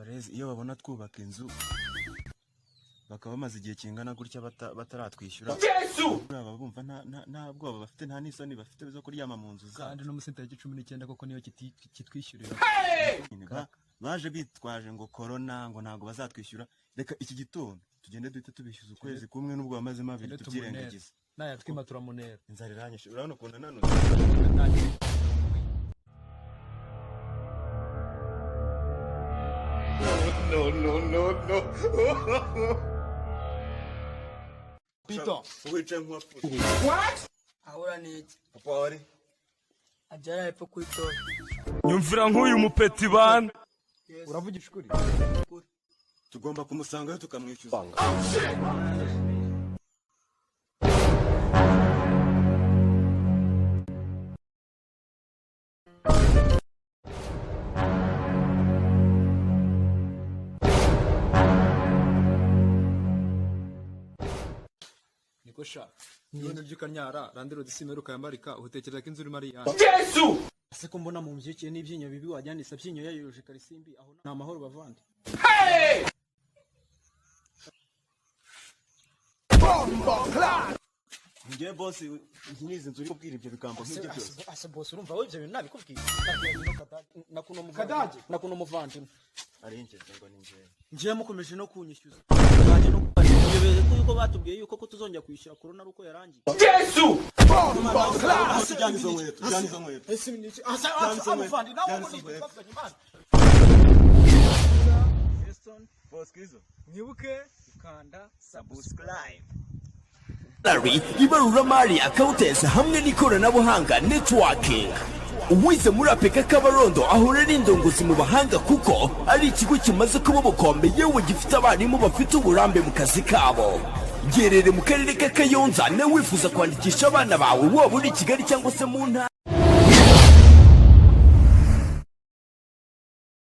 Barezi iyo babona twubaka inzu bakaba bamaze igihe kingana gutya bataratwishyura, baba bumva nta bwoba bafite, nta n'isoni bafite zo kuryama mu nzu zabo. Kandi no munsi tariki 19 koko niyo kitwishyurira. Nyine baje bitwaje ngo corona, ngo ntabwo bazatwishyura. Reka iki gitondo tugende duhite tubishyuza ukwezi kumwe, n'ubwo bamazemo 2. Tugende tumunere. Tubyirengagize. Nayatwima turamunera. Inzara iranyishe, urabona ukuntu nanutse. No, no, no, no. Peter. Wicaye nk'uwapfuye. Ahura n'iki? Papa wari Agera hepfo ku itora. Nyumvira nk'uyu mupeti bana. Uravugisha ukuri? Tugomba kumusangayo tukamwishyuza. Niko sha, niba nibyo ukanyara landlord simeruka yambarika, utekereza ko inzu urimo ari iyanjye? Ese ko mbona mu mbyukiye n'ibyinyo bibi, wajyanisa byinyo yayoje karisimbi, aho ni amahoro bavandi? Njye boss, n'izi nzu uri kubwira ibyo bigambo nk'ibyo byose. Ase boss, urumva wowe ibyo bintu nabikubwiye? Nakuno Kadage. Nakuno muvandimwe. Ari njye ngo ni njye. Ngiye mukomeje no kunyishyuza, nzajya no kubayobeye ko yuko batubwiye yuko ko tuzongera kwishyura corona ari uko yarangiye. Hasi, jyana izo nkweto, jyana izo nkweto. Ese ni iki? Ase Jyana izo nkweto, muvandi nawe jyana uko izo nkweto. nitwa Imana. Boss Kizo. Mwibuke Ukanda subscribe. Salary, ibaruramari, accountants hamwe n'ikoranabuhanga, networking. Uwize muri APK Kabarondo ahora ari indongozi mu bahanga, kuko ari ikigo kimaze kuba ubukombe, yewe gifite abarimu bafite uburambe mu kazi kabo. Giherereye mu karere ka Kayonza. Nawe wifuza kwandikisha abana bawe, waba uri i Kigali cyangwa se mu ntara.